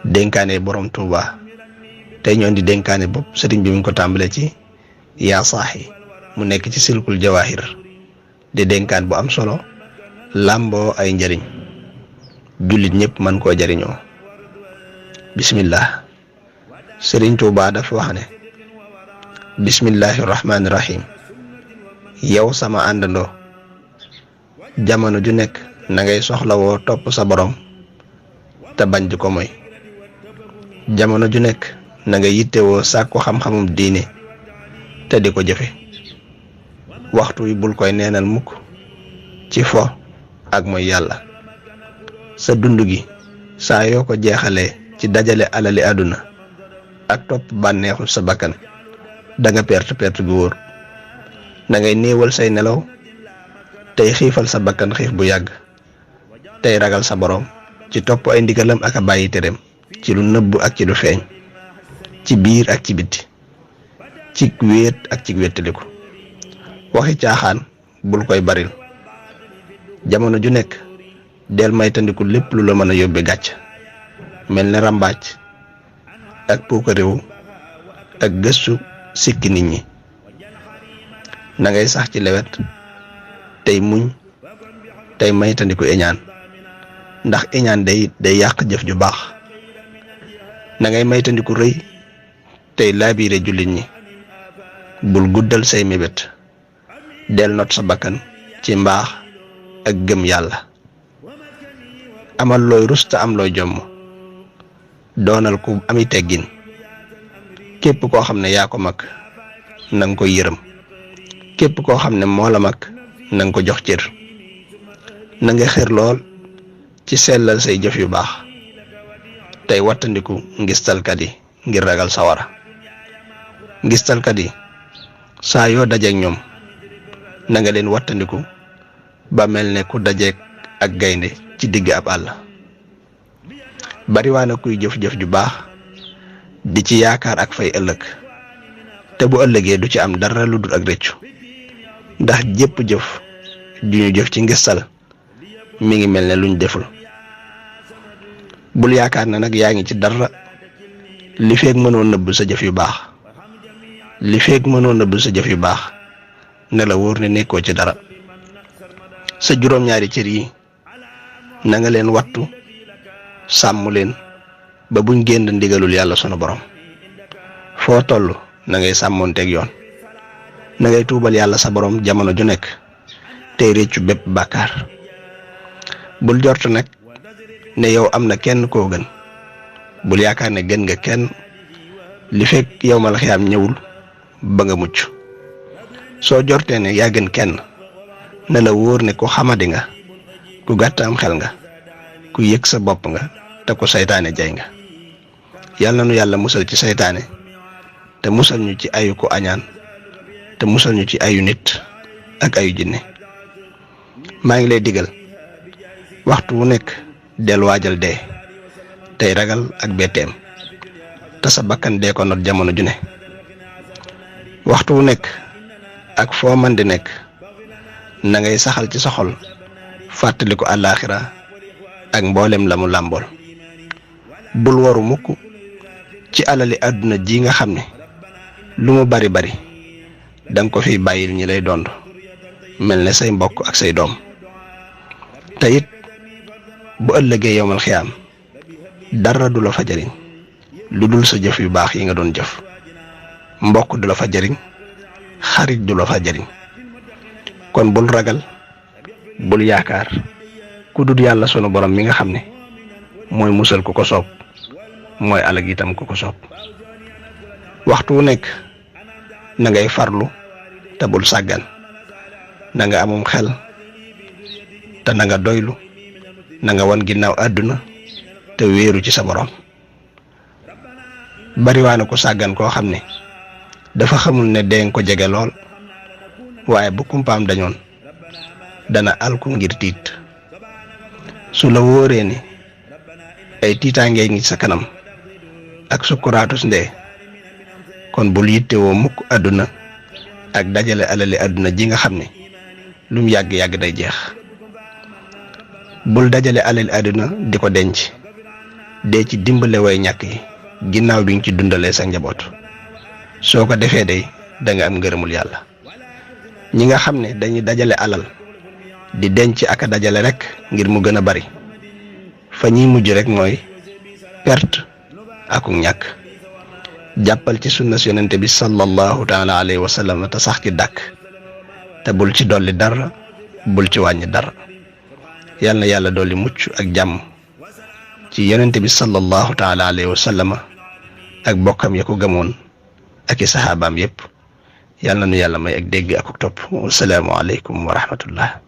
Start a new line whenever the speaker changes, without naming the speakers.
dénkaane borom Tuuba tey ñoo di dénkaane bopp sëriñ bi mu ngi ko tàmbale ci yaa saaxi mu nekk ci silkul jawaahir di dénkaan bu am solo làmboo ay njariñ jullit ñëpp mën koo jariñoo. bismillah. sëriñ Tuuba dafa wax ne bismillahi rahmaani rahim. yow sama àndandoo jamono ju nekk na ngay soxlawoo topp sa borom te bañ di ko moy. jamono ju nekk na nga yittewoo sàkku xam-xamum diine te di ko jëfe. waxtu wi bul koy neenal mukk ci fo ak mooy yàlla. sa dund gi saa yoo ko jeexalee ci dajale alali àdduna ak topp bànneexu sa bakkan da nga perte gu wóor. da ngay néewal say nelaw tey xiifal sa bakkan xiif bu yàgg tey ragal sa borom ci topp ay ndigalam ak a bàyyi tereem ci lu nëbb ak ci lu feeñ, ci biir ak ci biti, ci wéet ak ci wéttaliku. waxi caaxaan bul koy baril. jamono ju nekk del maytandiku lépp lu la mën a yóbbe gàcc mel ne ràmbaaj ak puukaréew ak gëstu sikki nit ñi. na ngay sax ci lewet tey muñ tey maytandiku iñaan ndax iñaan day yàq jëf ju baax. na ngay maytandiku rëy tey laabiire jullit ñi. bul guddal say mébét del not sa bakkan ci mbaax ak gëm yàlla. amal looy rus te am looy jomm doonal ku ami teggin. képp koo xam ne yaa ko mag na nga koy yërëm. képp koo xam ne moo la mag na nga ko jox cër. na nga xër lool ci sellal say jëf yu baax tey wattandiku ngistalkat yi ngir ragal sawara. ngistalkat yi saa yoo dajeek ñoom na nga leen wattandiku ba mel ne ku dajeek ak gaynde ci digg ab àll. bariwaana kuy jëf-jëf ju baax di ci yaakaar ak fay ëllëg te bu ëllëgee du ci am dara lu dul ak rëccu. ndax jépp jëf ju ñu jëf ci ngistal mi ngi mel ne luñ deful. bul yaakaar na nag yaa ngi ci dara li feeg mënoo nëbb sa jëf yu baax. li feeg mënoo nëbb sa jëf yu baax ne la wóor ne nekkoo ci dara. sa juróom-ñaari cër yi na nga leen wattu sàmm leen ba buñ génn ndigalul yàlla sunu borom. foo toll na ngay sàmmoonteeg yoon. na ngay tuubal yàlla sa borom jamono ju nekk tey réccu bépp bàkkaar. bul jort nag ne yow am na kenn koo gën. bul yaakaar ne gën nga kenn li fekk yow mal xiyaam ñëwul ba nga mucc. soo jortee ne yaa gën kenn na la wóor ne ku xamadi nga, ku gàtt am xel nga, ku yëg sa bopp nga te ku saytaane jay nga. yàlla na nu yàlla musal ci saytaane te musal ñu ci ayu ko añaan te musal ñu ci ayu nit ak ayu jinne. maa ngi lay digal waxtu wu nekk del waajal dee tey ragal ak betteem te sa bakkan dee ko not jamono ju ne. waxtu wu nekk ak foo man di nekk na ngay saxal ci sa xol fàttali ko àllaaxira ak mboolem la mu làmbool. bul waru mukk ci alali àdduna ji nga xam ne lu mu bari bari danga ko fiy bàyyil ñi lay dond mel ne say mbokk ak say doom. te it bu ëllëgee yowmal xiyaam dara du la fa jariñ lu dul sa jëf yu baax yi nga doon jëf. mbokk du la fa jariñ, xarit du la fa jariñ. kon bul ragal bul yaakaar ku dul yàlla sunu borom mi nga xam ne mooy musal ku ko soob mooy alag itam ku ko soob. waxtu wu nekk na ngay farlu te bul sàggan. na nga amum xel te na nga doylu. na nga wan ginnaaw àdduna te wéeru ci sa borom. bariwaana ko sàggan koo xam ne dafa xamul ne dee nga ko jege lool waaye bu kumpaam dañoon dana alku ngir tiit. su la wóoree ni ay tiitaangee ngi sa kanam ak sukkuraatus ndee kon bul yittewoo mukk àdduna ak dajale alali àdduna ji nga xam ne lum yàgg-yàgg day jeex. bul dajale alali àdduna di ko denc dee ci dimbale way ñàkk yi ginnaaw bi nga ci dundalee sa njaboot soo ko defee day da nga am ngërëmul yàlla. ñi nga xam ne dañuy dajale alal di denc ak a dajale rek ngir mu gën a bari fa ñuy mujj rek mooy perte ak ñàkk. jàppal ci sunna si yonente bi sallallahu taala alayhi wa sallam te sax ci dàkk te bul ci dolli dara bul ci wàññi dara. yal na yàlla dolli mucc ak jàmm ci yonente bi sallallahu taala alayhi wa sallam ak bokkam ya ko gëmoon ak i saxaabaam yépp. yal na nu yàlla may ak dégg ak topp. wasalaamu aleykum wa rahmatullah.